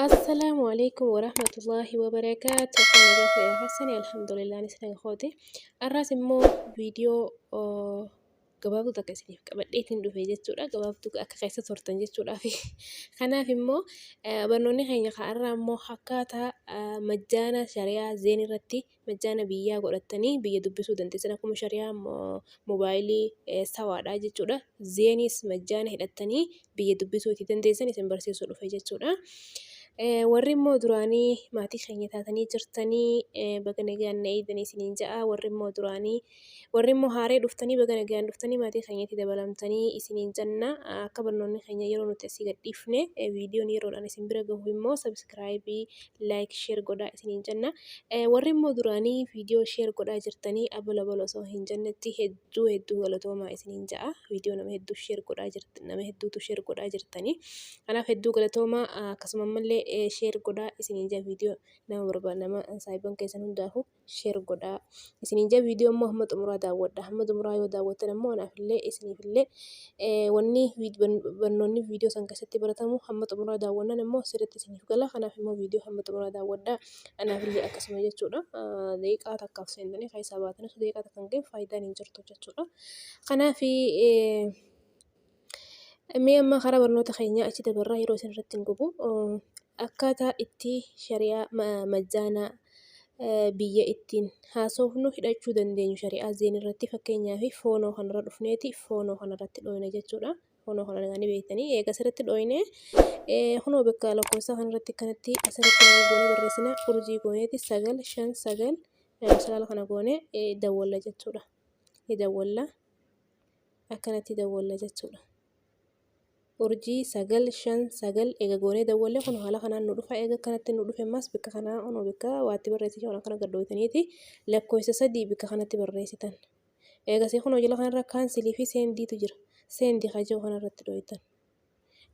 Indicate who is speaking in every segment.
Speaker 1: Assalaamu alaikum warahmatullaahi wabarakaatu. Akkam nagaa fayyaa keessani? Alhamdulillah, anis naga kooti. Har'aas immoo viidiyoo gabaabduu takka isiniif qabadheetiin dhufe jechuudha. Gabaabduu akka keessa turtan jechuudhaaf. Kanaaf immoo barnoonni keenya har'aa immoo akkaataa majjaana shari'aa zeen irratti majjaana biyyaa godhattanii biyya dubbisuu dandeessan. Akkuma shari'aa mobaayilii sawaadha jechuudha. Zeenis majjaana hidhattanii biyya dubbisuu itti dandeessan isin barsiisuu dhufe jechuudha. Warri immoo duraanii maatii keenya taatanii jirtanii, baga nagaan na eegdanii isiniin ja'a. Warri immoo duraanii, warri immoo haaree dhuftanii, baga nagaan dhuftanii maatii keenyatti dabalamtanii isiniin jenna. Akka barnoonni keenya yeroo nuti asii gadhiifne viidiyoon yeroodhaan isin bira gahu immoo subscribe, like, share godhaa isiniin jenna. Warri immoo duraanii viidiyoo share godhaa jirtanii abala abala osoo hin jennetti, hedduu hedduu galatoomaa isiniin ja'a. Viidiyoo nama hedduu share godhaa jirt, nama hedduutu share godhaa jirtanii. Kanaaf hedduu galatoomaa. Akkasuma ammallee share godhaa isiniin ja'a. Viidiyoo nama barbaada, nama saahiban keessan hundaafuu share godhaa isiniin ja'a. Viidiyoo immoo hamma xumuraa daawwadha. Hamma xumuraa yoo daawwattan immoo anaafillee isiniifillee wanni barnoonni viidiyoo san keessatti baratamu hamma xumuraa daawwannaan immoo sirriitti isiniif gala. Kanaaf immoo viidiyoo hamma xumuraa daawwadhaa, anaafillee akkasuma jechuudha. Daqiiqaa takkaaf seentanii keessaa baatanis daqiiqaa takka hin gahin, faayidaan hin jirtu jechuudha. Kanaaf mee amma karaa barnoota keenyaa achi dabarraa, yeroo isin irratti hin gubu. Akkaataa itti shari'aa majjaanaa biyya ittiin haasofnu hidhachuu dandeenyu shari'aa zeen irratti, fakkeenyaaf foonoo kanarra dhufneeti foonoo kanarratti dhooyna jechuudha. Foonoo kana ni beektanii. Eega asirratti dhooyne, kunoo bakka lakkoofsa kanarratti kanatti asirratti maal goone barreessina? Urjii gooneeti 959 salaala kana goone dawwalla jechuudha. Ni dawwalla, akkanatti dawwalla jechuudha. Urjii 959 eega goonee dawwalle, kun haala kanaan nu dhufa. Eega akkanatti nu dhufe, ammas bakka kanaa kunoo bakka waatti barreessitan kana akkana gad dhooytaniiti lakkoofsa 3 bakka kanatti barreessitan. Eegasii kunoo jala kanarra cancel fi sendiitu jira. Send ka jiru kanarratti dhooytan.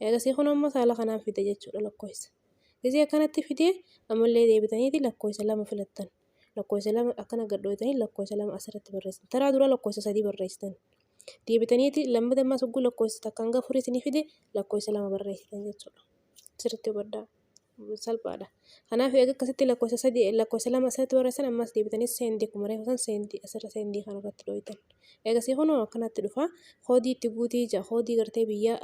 Speaker 1: Eegasii kun ammas haala kanaan fide jechuudha lakkoofsa. Gisee akkanatti fidee, ammallee deebitaniiti lakkoofsa 2 filattan. Lakkoofsa 2 akkana gad dhooytanii lakkoofsa 2 asirratti barreessitan. Taraa dura lakkoofsa 3 barreessitan. Deebitaniiti lammata ammas hogguu lakkoofsa takka hanga afurii isinii fide lakkoofsa 2 barreessitan jechuudha. Sirriitti hubadhaa. Salphaadha. Kanaaf eega akkasitti lakkoofsa 3, lakkoofsa 2 asirratti barreessan, ammas deebitanii send, akkuma reefu san send asirra send kanarratti dhooytan. Eegasii kunoo akkanatti dhufa. Koodii itti guutii jira. Koodii gartee biyya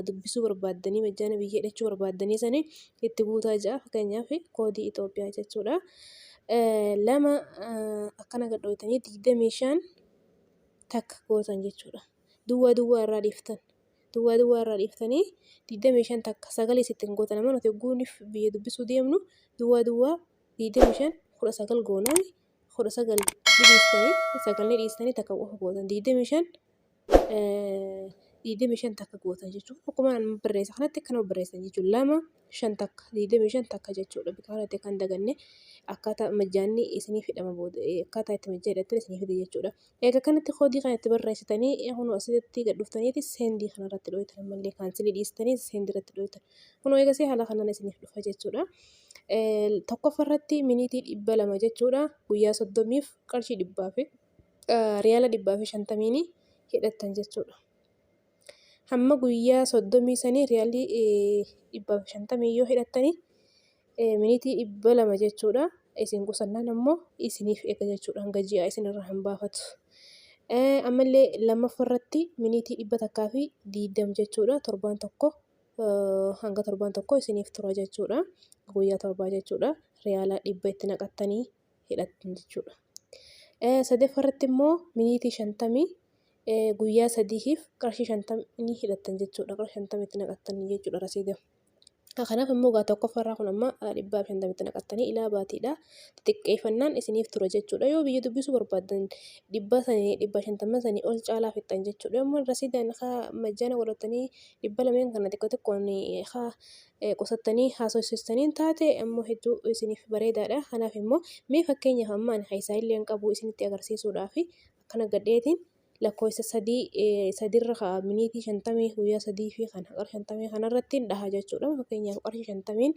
Speaker 1: dubbisuu barbaaddanii, majjaana biyya hidhachuu barbaaddanii sanii itti guutaa jira. Fakkeenyaaf koodii Itoophiyaa jechuudha. 2 akkana gad dhooytanii 25 takka gootan jechuudha. Duwwaa duwwaa irraa dhiiftan. Duwwaa duwwaa irraa dhiiftanii 25 takka sagalee sitti hin gootan. Amma nuti hogguuniif biyya dubbisuu deemnu duwwaa duwwaa 25 19 goonaan 19 ni dhiistanii, sagal ni dhiistanii, takka qofa gootan, 25 25 takka gootan jechuudha. Akkuma an barreessa kanatti akkana barreessan jechuudha. 2 5 takka 25 takka jechuudha. Bika kanatti kan daganne akkaataa majjaanni isinii fidhama booda akkaataa itti majjaa hidhattan isinii fide jechuudha. Egaa kanatti koodii kana itti barreessitanii, kunoo asitti gad dhuftaniiti send kanarratti dhooytan. Ammallee cancel dhiistanii send irratti dhooytan. Kunoo eegasii haala kanaan isiniif dhufa jechuudha. Tokkoffaa irratti miniitii 200 jechuudha. Guyyaa 30f qarshii dhibbaa fi riyaala 150n hidhattan jechuudha. Hamma guyyaa 30 sanii riyaalii 150 yoo hidhattanii, miniitii 200 jechuudha. Isin qusannaan ammoo isiniif eega jechuudha. Hanga ji'a isinirra hin baafatu. Ammallee lammaffaa irratti miniitii 120 jechuudha. Torbaan tokko, hanga torbaan tokko isiniif tura jechuudha. Guyyaa 7 jechuudha. Riyaala 100 itti naqattanii hidhattan jechuudha. Sadaffaa irratti immoo miniitii 50 guyyaa 3f qarshii 50 hidhattan jechuudha. Qarshii 50 itti naqattanii jechuudha rasiida. Kanaaf immoo gaa tokkoffaa irraa kun amma 150tti naqattanii ilaa baatiidha. Xixiqqeeffannaan isiniif tura jechuudha. Yoo biyya dubbisuu barbaaddan dhibba sanii, 150 sanii ol caalaa fixxan jechuudha. Yommuu rasiidaan haa majjaana godhatanii 200n kana xiqqoo xiqqoon haa qusattanii haasofsiistaniin taate ammoo hedduu isiniif bareedaadha. Kanaaf immoo mee fakkeenyaaf amma ani keessaa illee hin qabu, isinitti agarsiisuudhaaf akkana gadheetiin lakkoofsa 3 sadirra ka'a. Miniitii 50 guyyaa 3 fi kana qarshii 50 kanarratti dhaha jechuudha. Fakkeenyaaf qarshii 50n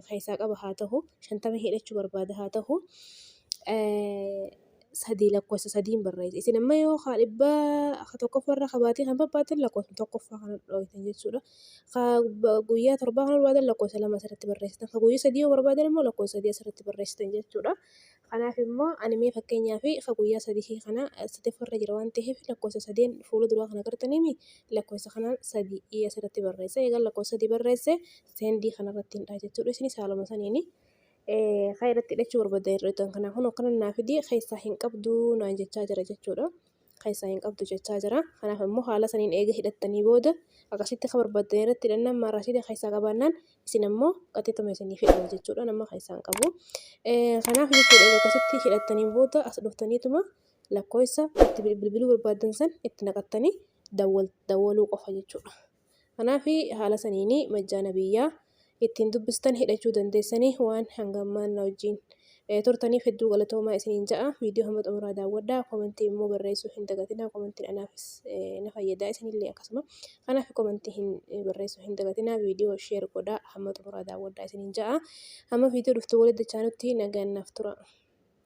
Speaker 1: keessaa qaba haa ta'u, 50 hidhachuu barbaada haa ta'u. Sadii lakkoofsa sadiin barreessa. Isin amma yoo kaa dhibba tokkoffaarra qabaatii kan barbaadan lakkoofsa tokkoffaa kana dhooytan jechuudha. Kaa guyyaa torbaa kan barbaadan lakkoofsa lama asirratti barreessitan. Ka guyyaa sadii yoo barbaadan immoo lakkoofsa sadii asirratti barreessitan jechuudha. Kanaaf immoo ani mee fakkeenyaaf ka guyyaa sadii kana sadaffaarra jira waan ta'eef lakkoofsa sadeen fuula duraa kana gartaniimi lakkoofsa kanaan sadii asirratti barreessa. Egaa lakkoofsa sadii barreesse send kanarratti hin dhaa jechuudha. Isinis haaluma saniini. Kan irratti hidhachuu barbaaddan irra hidhatan. Kanaaf kun akkana naa fidi keessaa hin qabdu naan jechaa jira jechuudha. Keessaa hin qabdu jechaa jira. Kanaaf immoo haala saniin eega hidhattanii booda akkasitti kan barbaaddan irratti hidhannaan maarraasiidha keessaa qabaannaan isin ammoo qaxxituma isinii hidhama jechuudha. Nama keessaa hin qabu. Kanaaf jechuudha eega akkasitti hidhattanii booda as dhuftaniituma lakkoofsa itti bilbiluu barbaaddan san itti naqattanii dawwaluu qofa jechuudha. Kanaaf haala saniin majjaana biyyaa ittiin dubbistan hidhachuu dandeessanii. Waan hanga ammaa na wajjin turtaniif hedduu galatoomaa isiniin ja'a. Viidiyoo hamma xumuraa daawwadhaa. Komentii immoo barreessuu hin dagatinaa. Komentiin anaafis na fayyada isinillee akkasuma. Kanaaf komentii hin barreessuu hin dagatinaa. Viidiyoo share godhaa, hamma xumuraa daawwadhaa isiniin ja'a. Hamma viidiyoo dhuftu walitti dachaanutti nagaan naaf tura.